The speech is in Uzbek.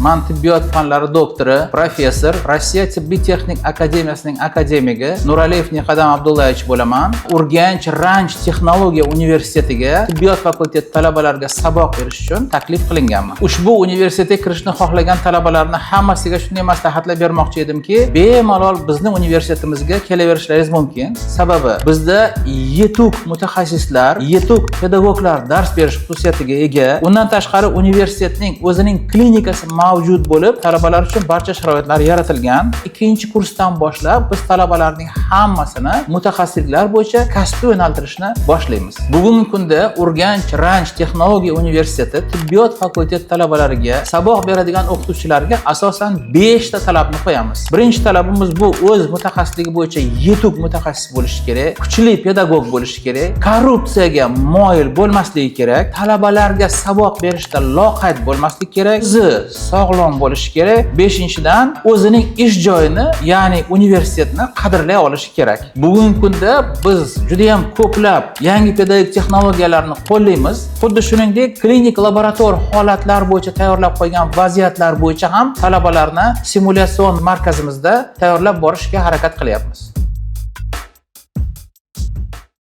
Man tibbiyot fanlari doktori, professor, Rossiya tibbiy texnik akademiyasining akademigi Nuraliyev Niqadam Abdullayevich bo'laman. Urganch Ranch texnologiya universitetiga tibbiyot fakulteti talabalariga saboq berish uchun taklif qilinganman. Ushbu universitetga kirishni xohlagan talabalarni hammasiga shunday maslahatlar bermoqchi edimki, bemalol bizni universitetimizga kelaverishlaringiz mumkin. Sababi bizda yetuk mutaxassislar, yetuk pedagoglar dars berish xususiyatiga ega. Undan tashqari, universitetning o'zining klinikasi mavjud bo'lib, talabalar uchun barcha sharoitlar yaratilgan. Ikkinchi kursdan boshlab biz talabalarning hammasini mutaxassisliklar bo'yicha kasbga yo'naltirishni boshlaymiz. Bugungi kunda Urganch Ranch texnologiya universiteti tibbiyot fakulteti talabalariga saboq beradigan o'qituvchilarga asosan 5 ta talabni qo'yamiz. Birinchi talabimiz bu o'z mutaxassisligi bo'yicha yetuk mutaxassis bo'lishi kerak, kuchli pedagog bo'lishi kerak, korrupsiyaga moyil bo'lmasligi kerak, talabalarga saboq berishda loqayd bo'lmasligi kerak, o'zi sog'lom bo'lishi kerak. Beshinchidan, o'zining ish joyini, ya'ni universitetni qadrlay olishi kerak. Bugungi kunda biz juda ham ko'plab yangi pedagogik texnologiyalarni qo'llaymiz. Xuddi shuningdek, klinik laborator holatlar bo'yicha tayyorlab qo'ygan vaziyatlar bo'yicha ham talabalarni simulyatsion markazimizda tayyorlab borishga harakat qilyapmiz.